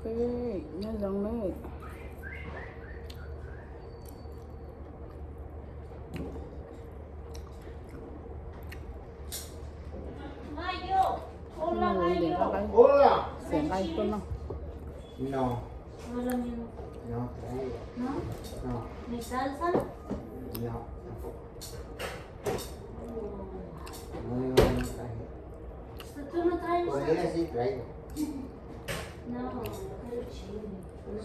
Nyob zoo nawb. Xiam nqaij tuaj noj. No. No, trae. No. Mi salsa? No, tampoco. No, no, no traje. ¿Tú no traes? Podría, sí, traigo. No, pero chile.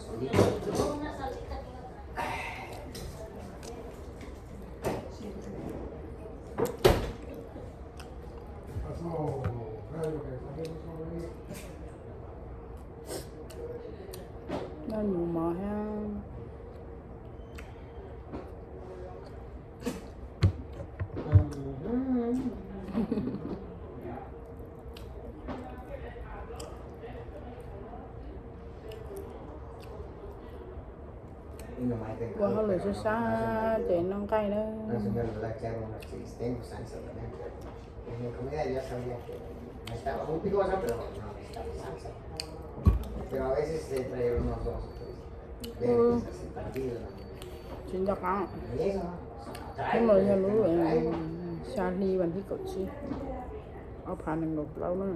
Solito. Una salsita que no trae. Noj nyuv mov thiab. Ua hauj lwm sab sab ces noj nqaij na. Tsis nco qab. Hnub no yog lub xya hli vas thib kaum tsib, ob phav nees nkaum plaub na.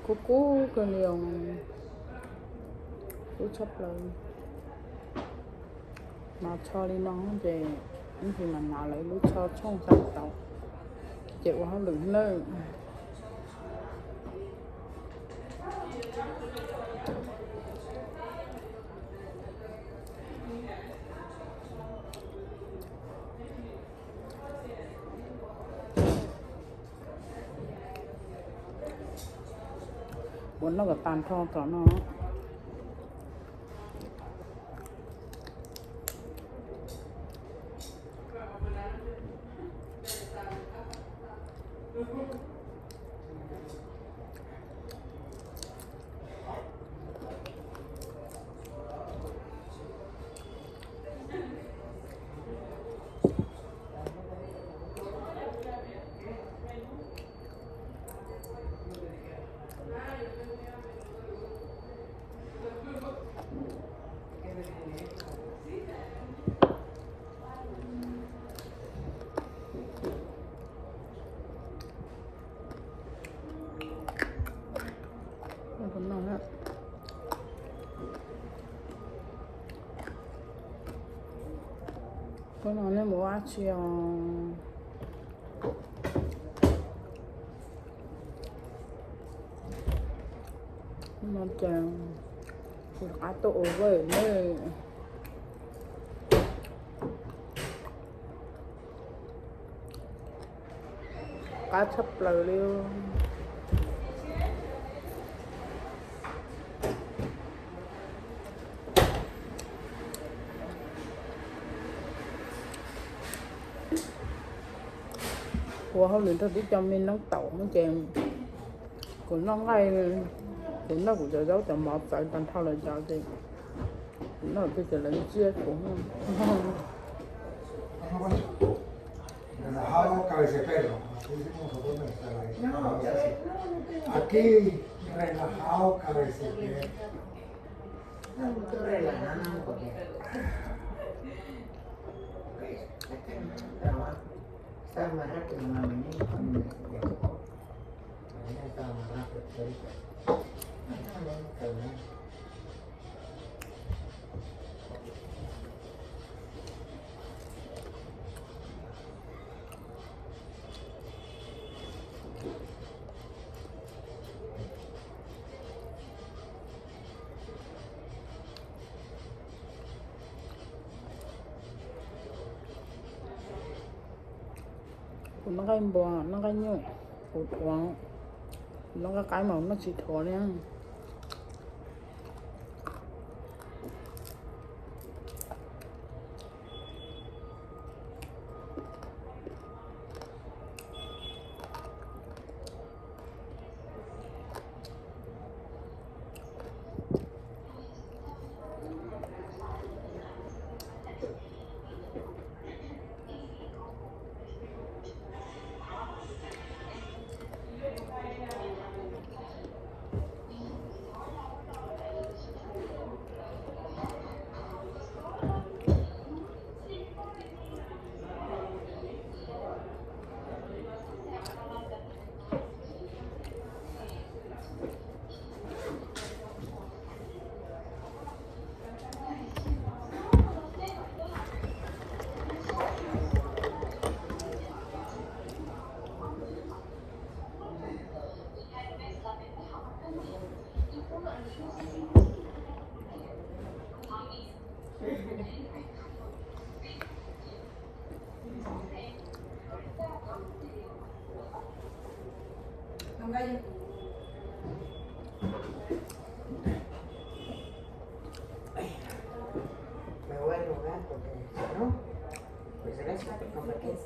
Kub kub kawg li os, kub tshaj plaws. Mas tsho li no ces ib ntsis mas hnav lawv lub tsho tshooj xav tau, ces ua hauj lwm nawb. Ua noj kom tag nrho tom no. Hnub no nej mus ua dab tsi os? Hnub no ces kuv rov qab tuaj ua vawj nawb. Qab tshaj plaws li. Ua hauj lwm nrog tib co me noob taum ces kuv noj nqaij, kuv noj kuv cov zaub cov mov txawv tag nrho lawm cov ces kuv noj twg ces lawv ntsia kuv. Kuv noj nqaij npua, noj nqaij nyuj, kuv thuav, kuv noj nqaij qaib mas noj tsis thuav li. Me voy a arrugar porque si no, pues gracias por compartir.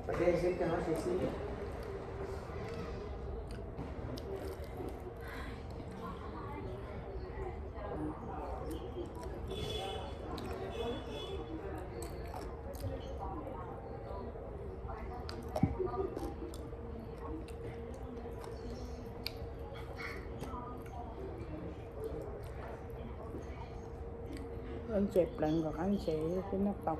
Porque decir que no se sigue. Qab ntses pleev kom qab ntses thiaj noj tau.